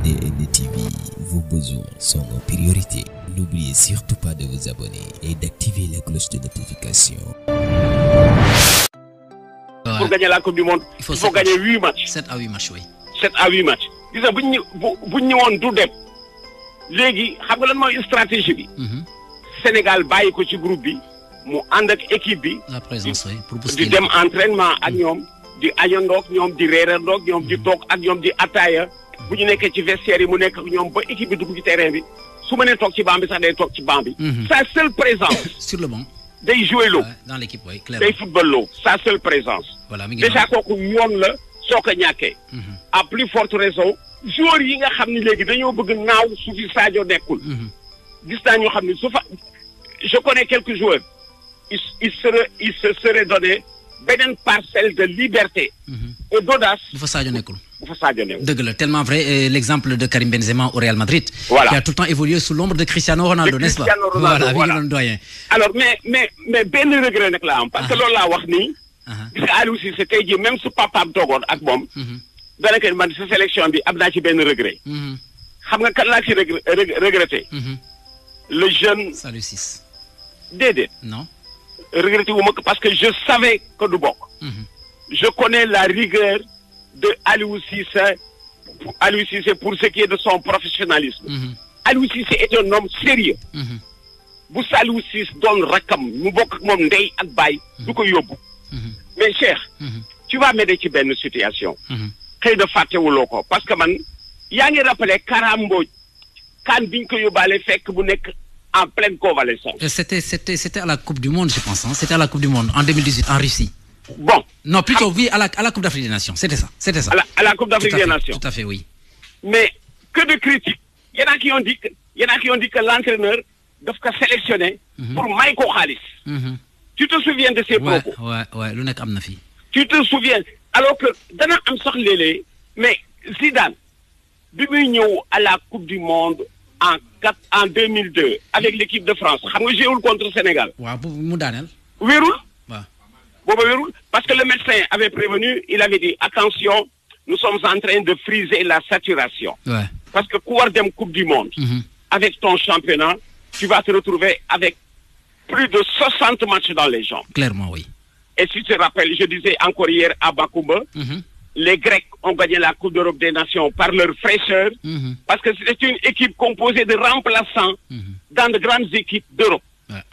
DN TV, vos besoins sont nos priorités. N'oubliez surtout pas de vous abonner et d'activer la cloche de notification. Pour gagner la Coupe du Monde, il faut gagner 8 matchs. 7 à 8 matchs, oui. 7 à 8 matchs. Gis nga bu ñu ñëwoon du dem léegi xam nga lan mooy stratégie bi. Sénégal bàyyi ko ci groupe bi mu ànd ak équipe bi. La présence, oui, pour booster di dem entraînement ak ñoom di añandoog ñoom di reerandoog ñoom di toog ak ñoom di ataaya bu ñu nekkee ci vestiaire yi mu nekk ak ñoom ba équipe bi dugg ci terrain bi su ma nee toog ci banc bi sax day toog ci banc bi. Sa seule présence. Sur le banc. day jouer loo. Dans l'équipe, oui, clairement. day football loo sa seule présence. Voilà, déjà kooku yoon la soo ko ñàkkee. à plus forte raison joueurs yi nga xam ne léegi dañoo bëgg naaw su fi Sadio nekkul. gis naa ñoo xam ne su fa je connais quelques joueurs il se serait donné beneen parcelle de liberté. et d'audace. bu fa Sadio nekkul. bu fa Sadio nekkul. dëgg la tellement vrai l'exemple de Karim Benzema au Real Madrid. Voilà. Qui a tout le temps évolué sous l'ombre de Cristiano Ronaldo, n'est-ce pas? Voilà, bi nga doon doyen. alors mais benn regret nag la am. parce que loolu laa wax nii. gis nga Aliou Cissé tey jii même su papaam toogoon ak moom. daanaka man sa sélection bi am naa ci benn regret. xam nga kan laa ci regretté. le jeune. Saliou Ciss. déedéet. non. regretté wu ma ko parce que je savais que du bokk. je connais la rigueur de Aliou Cissé pour ce qui est de son professionnalisme. Aliou Cissé est un homme sérieux. bu Saliou Ciss doon rakkam mu bokk ak moom ndey ak baay du ko yóbbu. mais Cheikh. tu vas m'aider ci benn situation. xëy na fàttewuloo ko parce que man yaa ngi rappelé Kara Mbodj kan biñ ko yóbbaale fekk bu nekk en pleine convalescence. C'était à la Coupe du Monde, je pense. Hein? C'était à la Coupe du Monde en 2018 en Russie. Bon. Non, plutôt oui, à la Coupe d'Afrique des Nations. C'était ça. À la Coupe d'Afrique des Nations. Tout à fait, oui. Mais que de critiques. Il y en a qui ont dit que l'entraîneur doit sélectionner pour may ko xaalis. Tu te souviens de ces propos? Ouais, lu nekk am na fi. Tu te souviens alors que dana am sax léeg-léeg mais Zidane bi muy ñëw à la Coupe du Monde en 2002 avec l'équipe de France xam nga joué contre Sénégal. waaw bu mu daaneel. wérul. waaw booba wérul parce que le médecin avait prévenu il avait dit attention nous sommes en train de friser la saturation. Ouais. Parce que ku war dem Coupe du Monde. Avec ton championnat tu vas te retrouver avec plus de 60 matchs dans les jambes. Clairement, oui. Et si tu te rappelles, je disais encore hier à Bakoumba, les Grecs ont gagné la Coupe d'Europe des Nations par leur fraîcheur, parce que c'était une équipe composée de remplaçants dans de grandes équipes d'Europe.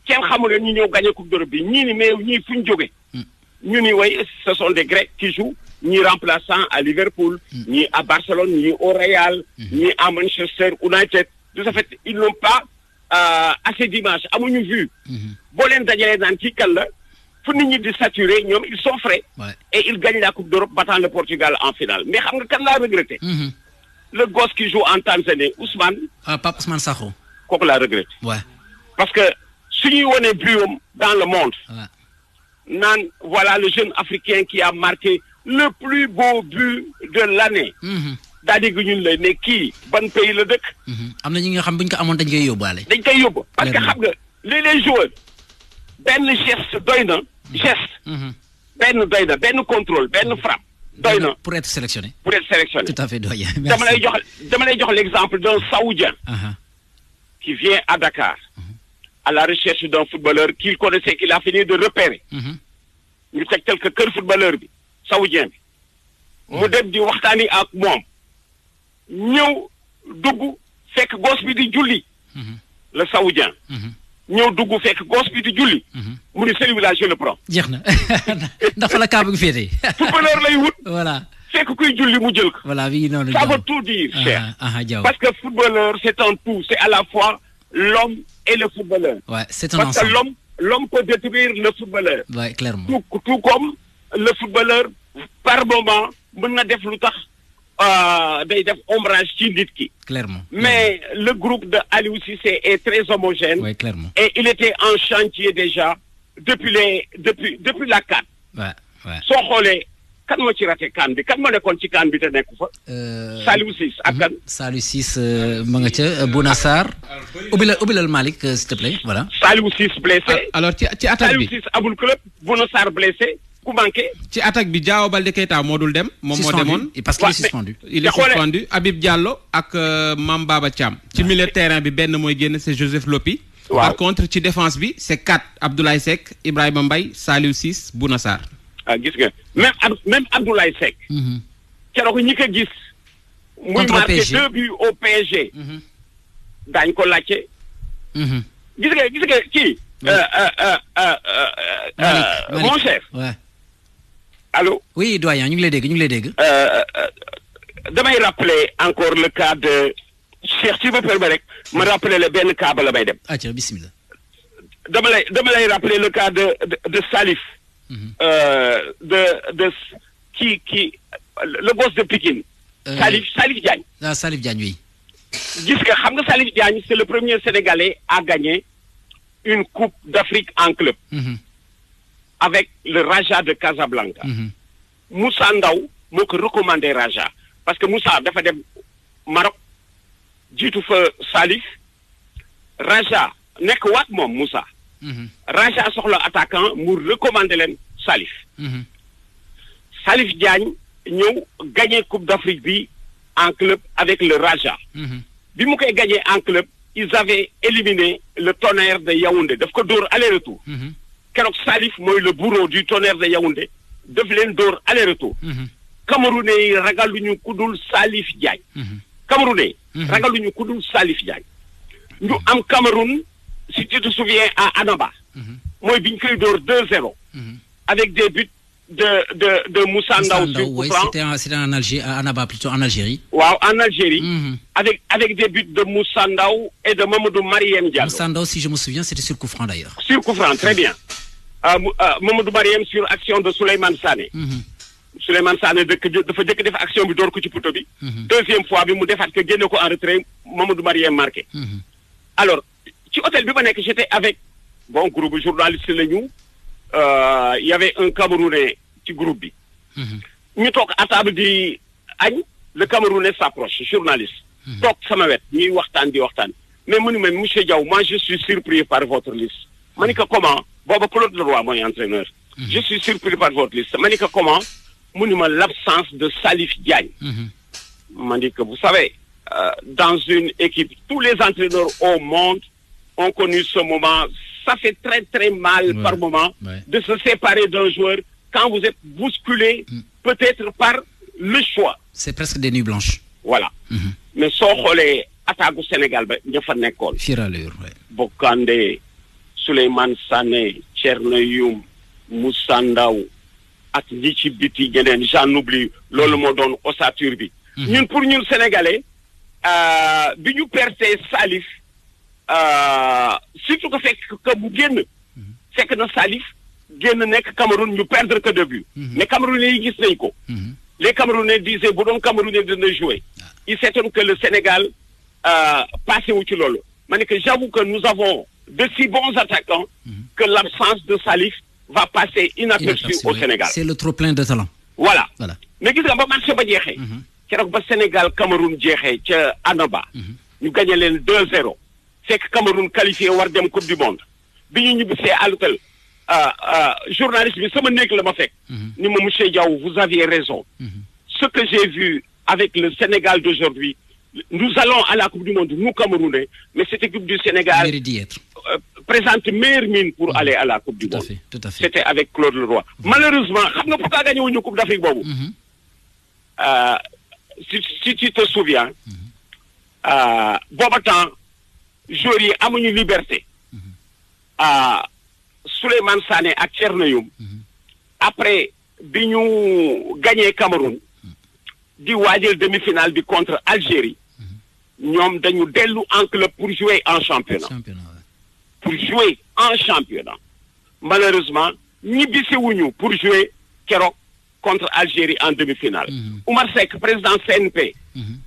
Quel xamul ñi ñoo gagné Coupe d'Europe bi ñii ni mais ñii fu ñu jógee. ñu ni way ce sont des Grecs qui jouent ñii remplaçants à Liverpool, ñii à Barcelone, ñii au Real, ñii à Manchester United. De ce fait, ils n'ont pas assez d'images amuñu vu. boo leen dajalee naan kii kan la. fu nit ñi di saturé ñoom ils sont frais. Et ils gagnent la Coupe d'Europe battant le Portugal en finale mais xam nga kan laa regretté. le gosse qui joue en Tanzanie Ousmane. Pape Ousmane Sakho. kooku laa regretté. Ouais. parce que su ñuy wone buam dans le monde. naan voilà le jeune africain qui a marqué le plus beau but de l'année. daa dégg ñun la ne kii ban pays la dëkk. am na ñi nga xam buñ ko amoon dañ koy yóbbaale. dañ koy yóbbu parce que xam nga les joueurs benn geste doy na. benn contrôle benn frappe doy na. pour être sélectionné. Tout à fait doyen. dama lay jox l'exemple d'un Saoudien. qui vient à Dakar. à la recherche d'un footballeur qu'il connaissait qu'il a fini de repérer. ñu teg tel que kër footballeur bi Saoudien bi. mu dem di waxtaani ak moom. ñëw dugg fekk gosse bi di julli. le Saoudien. ñëw dugg fekk gosse bi di julli. mu ni celui-là je le prends. jeex na ndax fa la kaa bëgg féete. footballeur lay wut. voilà fekk kuy julli mu jël ko. voilà bii noonu. ça veut tout dire cher. parce que footballeur c'est un tout c'est à la fois l'homme et le footballeur. Ouais, c'est un ensemble. Parce que l'homme peut détruire le footballeur. Ouais, clairement. Tout comme le footballeur par moment mën na def lu tax day def ombrage ci nit ki. Clairement. Mais le groupe de Aliou Cissé est très homogène. Ouais, clairement. Et il était en chantier déjà depuis la CAN. Ouais. soo xoolee kan moo ci raté CAN bi kan moo nekkoon ci CAN bi te nekku fa. Saliou Ciss ak kan. Saliou Ciss ma nga ca Bouna Sarr. ubbilal Malick s'il te plaît voilà. Saliou Ciss blessé. alors ci attaque bi Saliou Ciss amul club Bouna Sarr blessé. ku manqué. ci attaque bi Diao Baldé Keita moo dul dem. moom moo demoon parce qu'il est suspendu. il est suspendu Habib Diallo ak Mame Baba Thiam. ci milieu terrain bi benn mooy génn c'est Joseph Lopi. Par contre ci défense bi c'est 4 Abdoulaye Seck Ibrahima Mbaye Saliou Ciss Bouna Sarr. ah gis nga même Abdoulaye Seck. keroog ñi ko gis. muy marqué 2 buts au PSG. daañu ko laajte. gis nga kii. mon cher. Allô? Oui, doyen, ñu ngi lay dégg. damay rappeler encore le cas de Cheikh, tu me permets rek ma rappeler le benn cas ba la may dem. Atia bismillah. dama lay rappeler le cas de Salif. de qui le boss de Pikine. Salif Diagne. Ah, Salif Diagne, oui. Gis nga xam nga Salif Diagne c'est le premier Sénégalais à gagner une coupe d'Afrique en club. Avec le Raja de Casablanca. Moussa Ndaw moo ko recommandé Raja parce que Moussa dafa dem Maroc jiitu fa Salif Raja nekk waat moom Moussa. Raja soxla attaquant mu recommandé leen Salif. Salif Diagne ñëw gagné coupe d'Afrique bi en club avec le Raja. bi mu koy gagné en club ils avaient éliminé le Tonnerre de Yaoundé daf ko dóor aller-retour. keroog Salif mooy le bourreau du Tonnerre de Yaoundé daf leen dóor aller-retour. Camerounais yi ragaluñu ku dul Salif Diagne. Camerounais ragaluñu ku dul Salif Diagne. ñu am Cameroun si tu te souviens à Annaba. mooy bi ñu koy dóor 2-0. avec des buts de Moussa Ndaw sur coup franc. C'était en Algérie, à Annaba plutôt en Algérie. Waaw, en Algérie. Avec des buts de Moussa Ndaw et de Mamadou Mariem Diallo. Moussa Ndaw, si je me souviens, c'était sur coup franc d'ailleurs. Sur coup franc, très bien. Mamadou Mariem sur action de Souleymane Sané. Souleymane Sané dafa jëkk def action bi door ko ci poteau bi. Deuxième fois bi mu defaat ko génne ko en retrait Mamadou Mariem marqué. Alors ci hôtel bi ma nekk j'étais avec groupe journaliste la ñu. Il y avait un Camerounais ci groupe bi. ñu toog à table di añ le Camerounais s'approche journaliste. toog sama wet ñuy waxtaan di waxtaan. mais mu ni ma monsieur Diaw moi je suis surpris par votre liste. ma ni ko comment booba Claude Leroy mooy entraîneur. je suis surpris par votre liste ma ni ko comment mu ni ma l'absence de Salif Diagne. ma ni ko vous savez dans une équipe tous les entraîneurs au monde ont connu ce moment. Ça fait très très mal par moment de se séparer d'un joueur quand vous êtes bousculé peut-être par le choix. C'est presque des nuits blanches. Voilà. Mais soo xoolee attaque gu Sénégal ba ña fa nekkoon. Firaleur, Bokandé, Souleymane Sané, Thierno Youm, Moussa Ndaw ak ñi ci biti ñeneen j'en oublie loolu moo doon ossature bi. ñun pour ñun Sénégalais bi ñu perte Salif. Surtout que fekk que bu génn fekk na Salif génn nekk Cameroun ñu perdre que 2 buts. Mais Camerounais yi gis nañ ko. Les Camerounais disaient bu doon Camerounais dina jouer. Il s'étonne que le Sénégal passé wu ci loolu. Ma ne que j'avoue que nous avons de si bons attaquants que l'absence de Salif va passer inaperçu au Sénégal. C'est le trop plein de talent. Voilà. Mais gis nga ba match ba jeexee. keroog ba Sénégal Cameroun jeexee ca Annaba. ñu gagné leen 2-0. fekk Cameroun qualifié war dem coupe du monde bi ñu ñibbisee à l'hôtel journaliste bi sama nekk la ma fekk ni ma monsieur Diaw vous aviez raison ce que j'ai vu avec le Sénégal d'aujourd'hui nous allons à la coupe du monde nous Camerounais mais cette équipe du Sénégal présente meilleure mine pour aller à la coupe du monde tout à fait. C'était avec Claude Leroy malheureusement xam nga pourquoi gagné wuñu coupe d'Afrique boobu si tu te souviens booba temps joueurs yi amuñu liberté Souleymane Sané ak Thierno Youm après bi ñu gagné Cameroun di waajal demi-finale bi contre Algérie ñoom dañu dellu en club pour jouer en championnat malheureusement ñibbisi wuñu pour jouer keroog contre Algérie en demi-finale Oumar Seck président CNP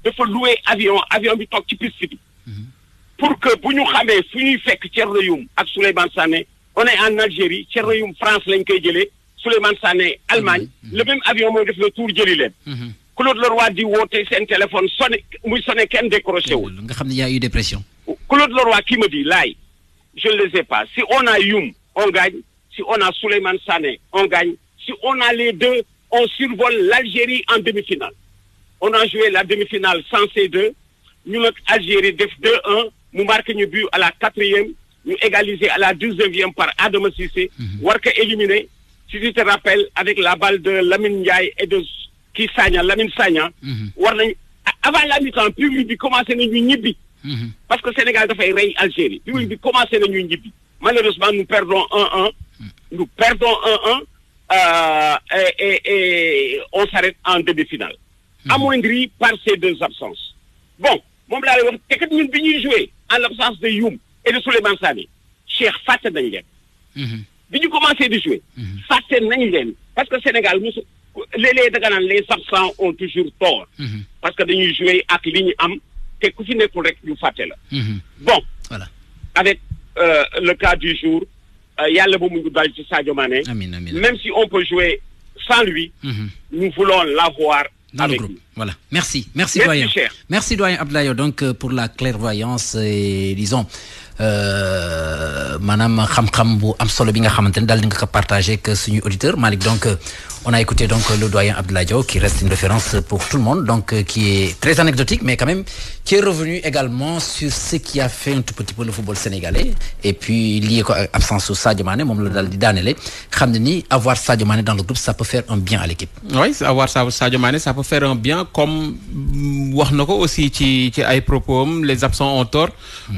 dafa louer avion bi toog ci piste bi pour que bu ñu xamee fu ñuy fekk Thierno Youm ak Souleymane Sané on est en Algérie Thierno Youm France lañ koy jëlee Souleymane Sané Allemagne le même avion mooy def le tour jëli leen Claude Leroy di woote seen téléphone sonné muy sonné kenn décroché wul nga xam ne y a eu des pressions. Claude Leroy qui me dit laay je ne les ai pas si on a Youm on gagne si on a Souleymane Sané on gagne si on a les deux, on survole l'Algérie en demi-finale. On a joué la demi-finale sans ces deux. Nous avons Algérie def 2-1. Nous marquons un but à la 4e. Nous égalisé à la 12e par Adama Cissé. Warka éliminé. Si tu te rappelles, avec la balle de Lamine Ndiaye et de Lamine Sagna. Avant la mi-temps, public a commencé à nous parce que le Sénégal a fait rey Algérie. Public a commencé à nous malheureusement, nous perdons 1-1. Nous perdons 1-1 et on s'arrête en demi-finale. Amoindri par ces deux absences. Bon, mon blâme, c'est que nous avons joué en l'absence de Youm et de Souleymane Sani. Cheikh Fatou Nanglen. Nous commencé à jouer. Fatou Nanglen. Parce que le Sénégal, les absents ont toujours tort. Parce que nous jouons avec ligne am, et que nous correct nous Fatou. Bon, voilà. Avec le cas du jour, il y a le moment de Sadio Mané. Même si on peut jouer sans lui, nous voulons l'avoir dans le groupe. Lui. Voilà. Merci doyen. Cher. Merci doyen Abdoulaye donc pour la clairvoyance et disons manam xam-xam bu am solo bi nga xamantene dal di nga ko partager avec suñu auditeur Malik donc on a écouté donc le doyen Abdoulaye Diaw qui reste une référence pour tout le monde donc qui est très anecdotique mais quand même qui est revenu également sur ce qui a fait un tout petit peu le football sénégalais et puis lié ko absence de Sadio Mané mom la dal di danelé xamni ni avoir Sadio Mané dans le groupe ça peut faire un bien à l'équipe. Oui, avoir Sadio Mané ça peut faire un bien comme wax nako aussi ci ay propos les absents ont tort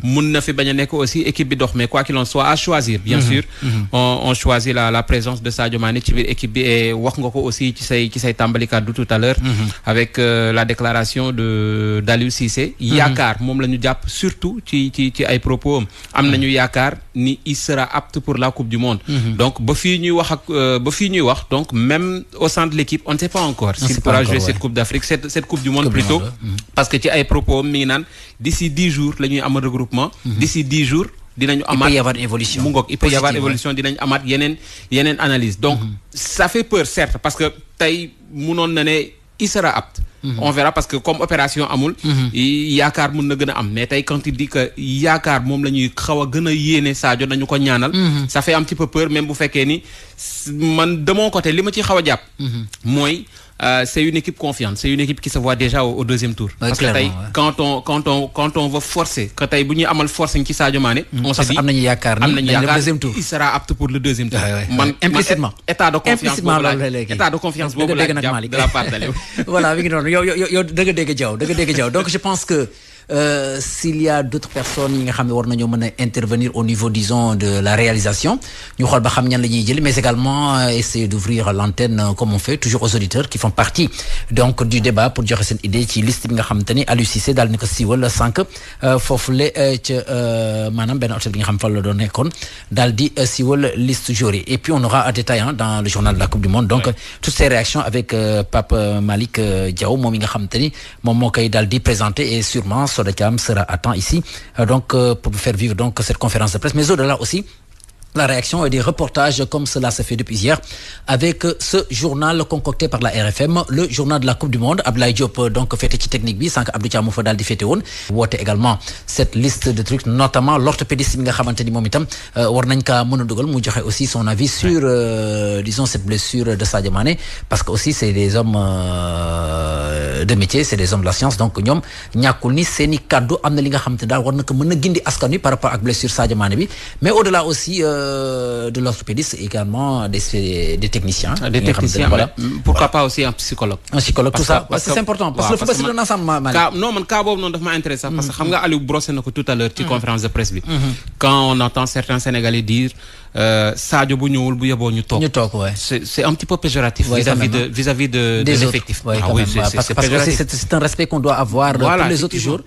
mun na fi baña nek aussi équipe bi dox mais quoi qu'il en soit à choisir bien sûr on choisit la présence de Sadio Mané ci biir équipe bi et wax nga ko aussi ci say tambali kaddu tout à l'heure avec la déclaration de d'Aliou Cissé yaakaar mom lañu japp surtout ci ay propos am nañu yaakaar ni il sera apte pour la coupe du monde donc ba fi ñuy wax donc même au sein de l'équipe on ne sait pas encore s'il pourra jouer cette coupe d'Afrique cette coupe du monde plutôt parce que ci ay propos mi ngi nan d'ici 10 jours lañuy am regroupement d'ici 10 jours dinañu amat il peut y avoir une évolution il peut y avoir évolution dinañ amat yenen analyse donc ça fait peur certes parce que tay mënon na né il sera apte on verra parce que comme opération amul yaakar mën na gëna am mais tay quand il dit que yaakar mom lañuy xawa gëna yéné Sadio nañu ko ñaanal ça fait un petit peu peur même bu féké ni man de mon côté lima ci xawa japp moy c'est une équipe confiante, c'est une équipe qui se voit déjà au deuxième tour. Parce que quand on veut forcer, quand on veut forcer qui Sadio Mané, on se dit il sera apte pour le deuxième tour. Implicitement. État de confiance. État de confiance de la part d'Aliou. Voilà, donc je pense que s'il y a d'autres personnes qui vont intervenir au niveau, disons, de la réalisation, mais également essayer d'ouvrir l'antenne comme on fait, toujours aux auditeurs qui font partie donc du débat pour dire cette idée qui liste nga xamanteni Aliou Cissé dal niko siwol sank fofule ci manam ben hôtel bi nga xam fa la do nekkon dal di siwol liste joueurs et puis on aura un détail dans le journal de la Coupe du Monde donc toutes ces réactions avec Pape Malik Diaw mom nga xamanteni mom mo koy dal di présenter et sûrement Soda Thiam sera à temps ici donc pour faire vivre donc cette conférence de presse mais au-delà aussi la réaction et des reportages comme cela se fait depuis hier avec ce journal concocté par la RFM, le journal de la Coupe du Monde. Abdoulaye Diop donc fait ci technique bi sank Abdou Thiam mo fa dal di fété won woté également cette liste de trucs notamment l'orthopédiste bi nga xamanteni mom itam war nañ ka mëna dugal mu joxe aussi son avis sur disons cette blessure de Sadio Mané parce que aussi c'est des hommes de métier, c'est des hommes de la science donc ñom ñakul ni seni cadeau amna li nga xamanteni dal war na ko mëna gindi askan wi par rapport ak blessure Sadio Mané bi mais au-delà aussi de l'orthopédiste également des techniciens. Des techniciens, voilà. Pourquoi pas aussi un psychologue. Un psychologue, tout ça. Parce que c'est important. Parce que le football, c'est un ensemble. Non, mais cas boobu non daf ma intéressé parce que xam nga Aliou brossé nako tout à l'heure ci conférence de presse bi. Quand on entend certains Sénégalais dire Sadio bu ñëwul bu yeboo ñu toog. C'est un petit peu péjoratif vis-à-vis de l'effectif. Oui, parce que c'est un respect qu'on doit avoir pour les autres joueurs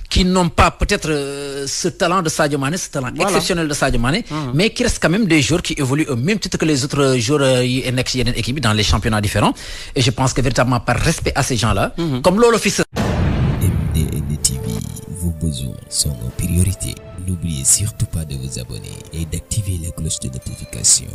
qui n'ont pas peut-être ce talent de Sadio Mané, ce talent exceptionnel de Sadio Mané, mais qui restent quand même des joueurs qui évoluent au même titre que les autres joueurs équipes dans les championnats différents. Et je pense que véritablement par respect à ces gens-là, comme l'office. MDN TV, vos besoins sont nos priorités. N'oubliez surtout pas de vous abonner et d'activer la cloche de notification.